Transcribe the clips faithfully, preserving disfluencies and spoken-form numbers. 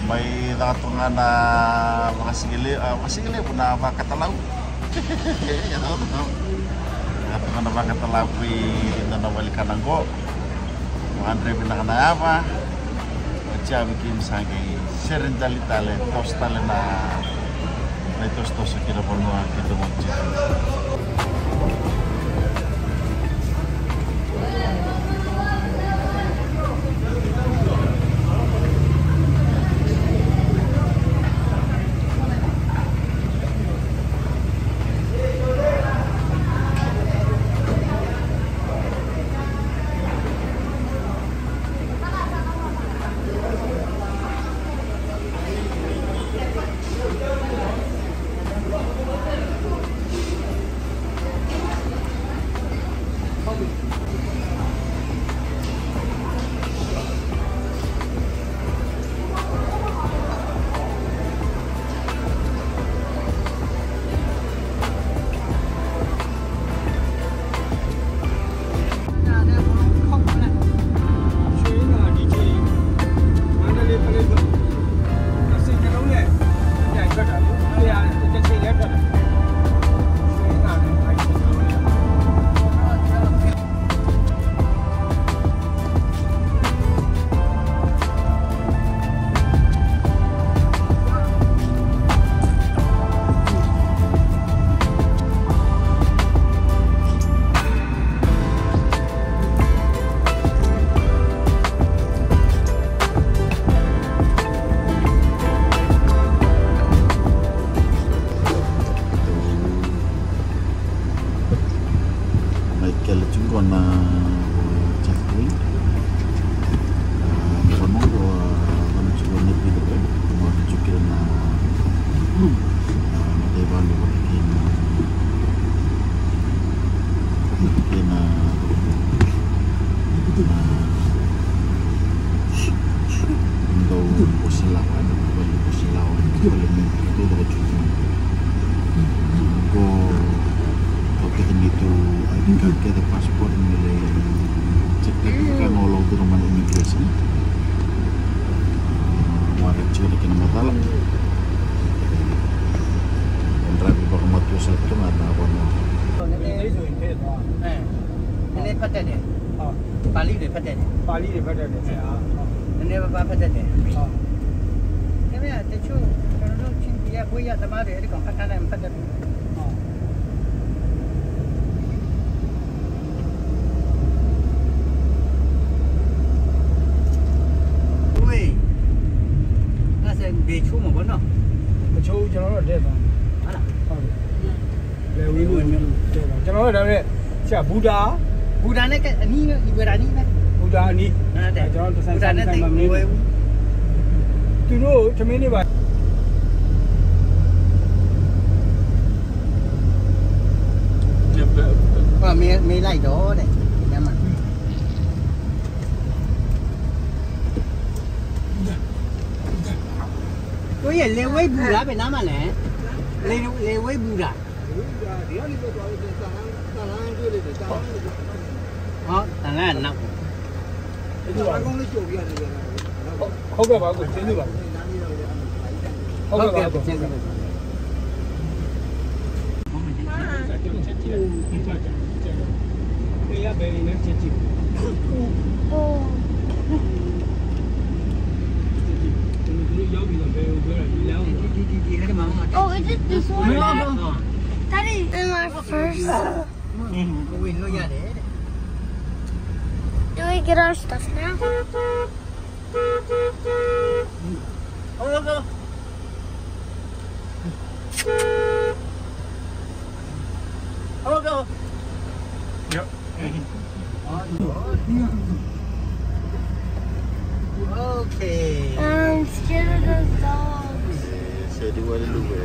Mai caka toka ga na vakasigalevu, a, vakasigalevu na vakatalau. Caka toka ga na vakatalau i dua na valikana qo. Vakadre vinaka na yava. Oti ya vei kemuni sa qai sere dali tale, toso tale na, na itosotoso ki na vanua keitou mai tiko. Mai kele tiko na checkpoint. A, vanua qo, a, vanua tiko na Pilo, e, vanua tiko kina na, a, na mataivalu vata kei na, vata kei na, na, Dau vosa lawa, dau vosa lawa, dau vosa lawa, dau vosa lawa. Qo, qo kece neitou I D card kece, passport, me lai check, check na ka na lau curu mai na immigration. Warrant tiko na kena macala. Drive vakamatua sara tu ga na vanua. Pali de patete. Pali de patete. Ah, ah. Neva pa patete. Ah. Kemea, te chu, pero no chin dia voy a tomar el con patana en patete. Ah. Ui. Nasa bechu mo bono. Bechu jalo de ba. Ana. Ah. Lewi, lewi, lewi. Jalo da re. Sia Buddha. Buddha ne ke ni ni Buddha ni ne. Buddha ni. Na te. Jalo to san Buddha ne san te. Tu no, te me ni ba. Pa me me lai do de. Yama. Oye, lewi Buddha be nama ne. Le lewi Buddha. Oh, is it this one? Daddy, in my first. Do we get our stuff now? Yep. Okay. I'm scared of those dogs. Sedi wale luwe.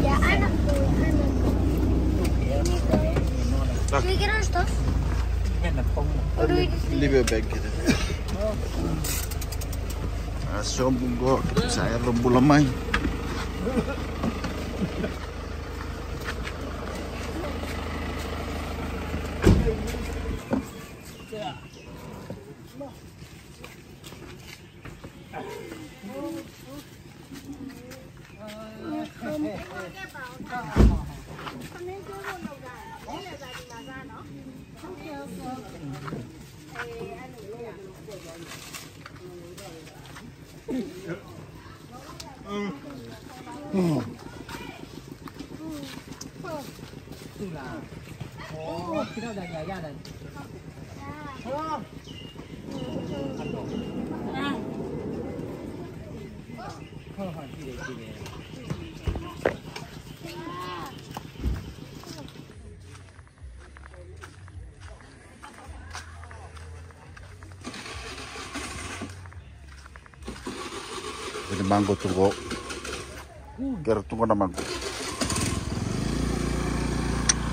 Yeah, I'm not going. I'm not going. Should we get our stuff? Or do we just leave it? Leave your bag. A sobu qo, sa yaco bula mai. Ini mango tu qo. Kera tu qo na mango.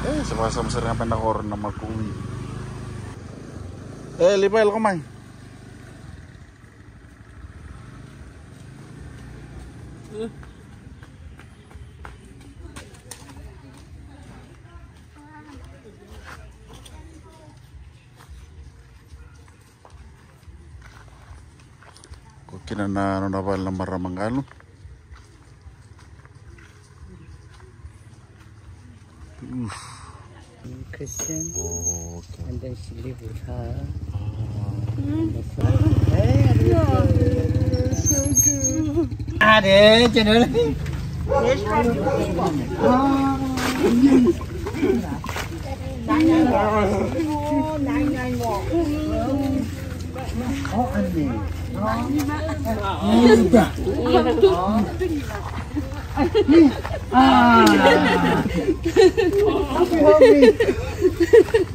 E, sa vakasama sara ga mai na koro na mango. E, Levi, lako mai. Ko kina na nona vale na marama galu. Christian. Oh, okay. And then she live with her. Ah. Mm. Hey, yeah, so good. Ade, general.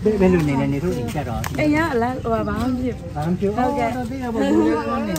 Belum ni, ni tu, ni cara. Eh, ya, lah, wah, paham sih. Paham sih. Oh, okay. Tapi apa boleh kau ni?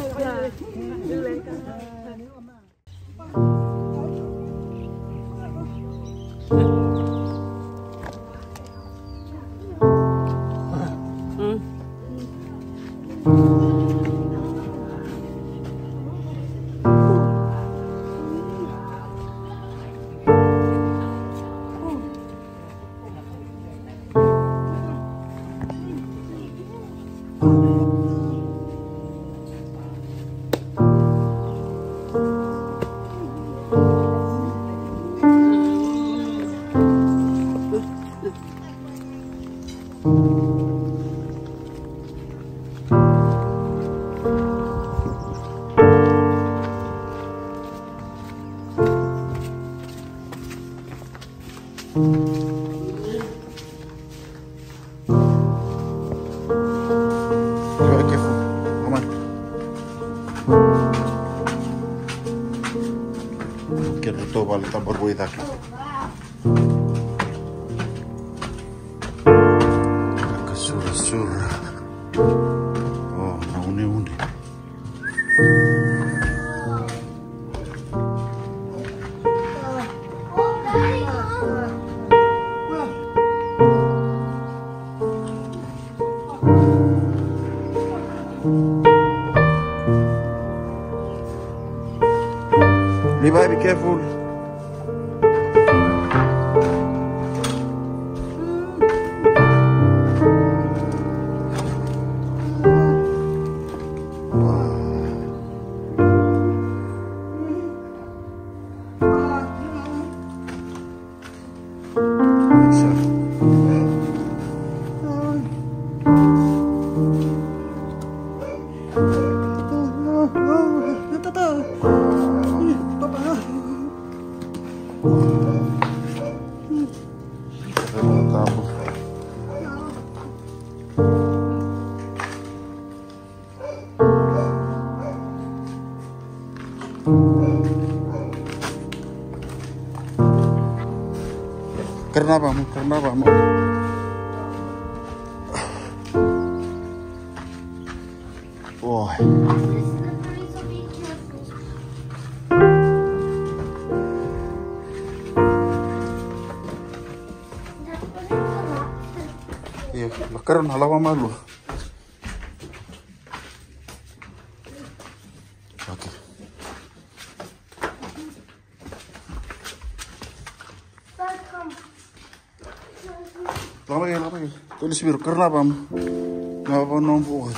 Kena tou vale tabarua i cake. Ka surasura. O, na uneune. Levi, be careful. Karna vamo, karna vamo. Oi. Io, la karna lava malua. Okay. Lako mai, lako mai. Toli siviro, karna vamo. Nga vamo nomu.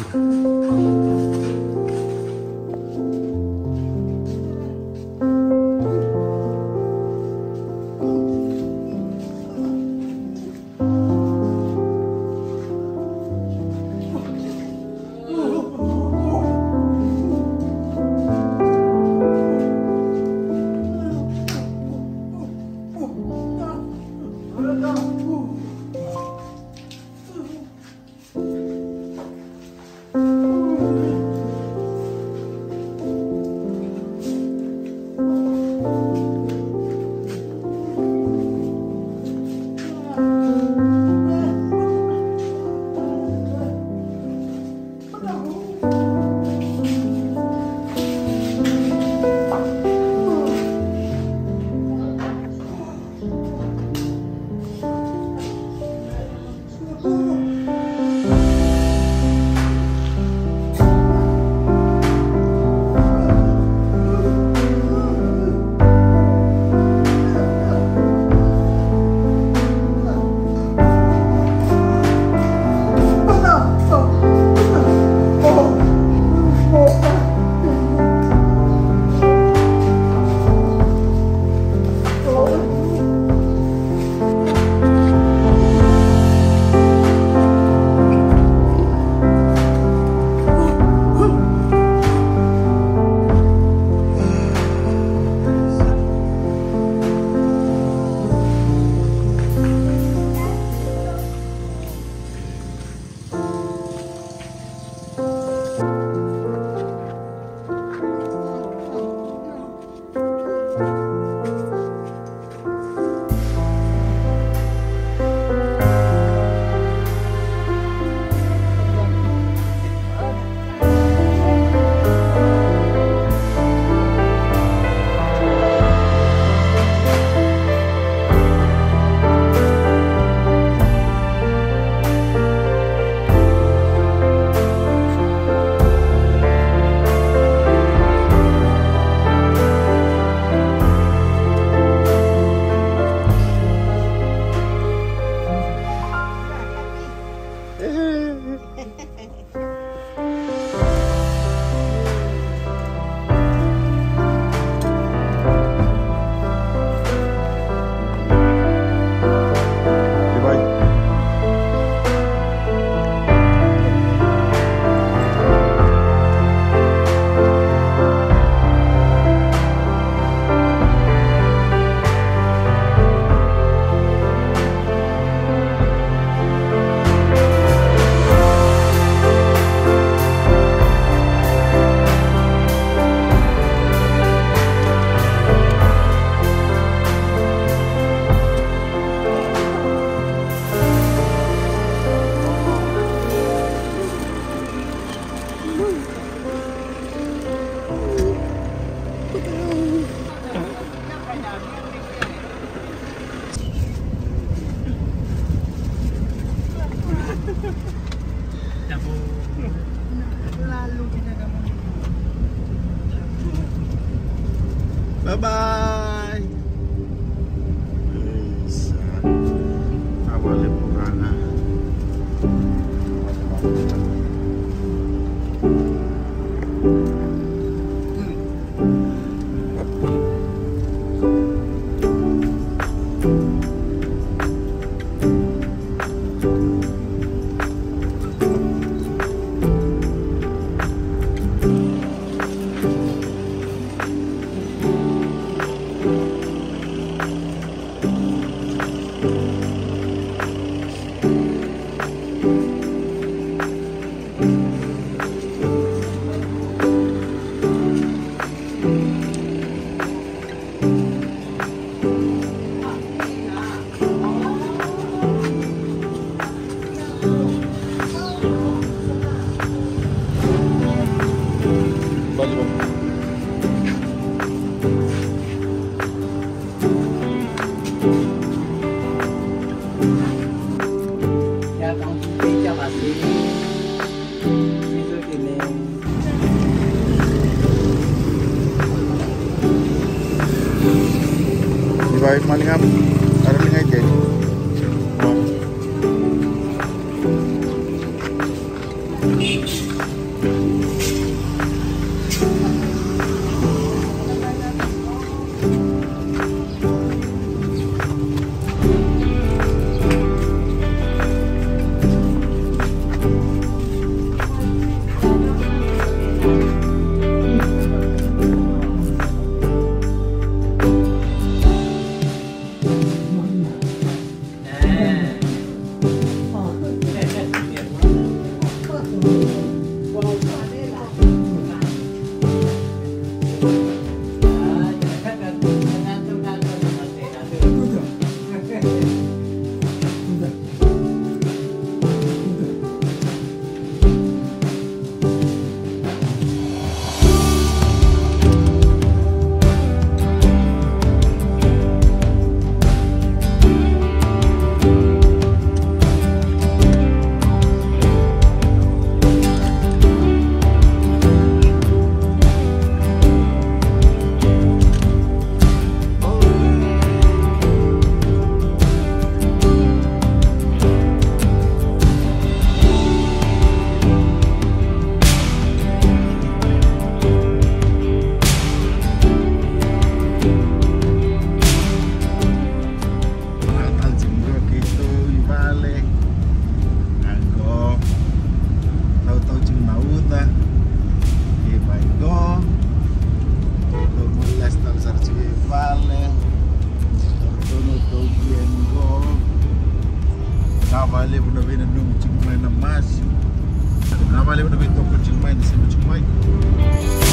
Bye bye. Isa. Tavale purana. Ni vai mani ngam, ara ni ngai teni. Tale tiko keitou i vale. Qo. Tautau tiko na uca. Kei vaqo. Tou lesi tale sara tiko i vale. Tou, tou, tou qo. Vinaka vakalevu na veinanumi tiko mai na masu. Vinaka vakalevu na veitokoni tiko mai na sema tiko mai.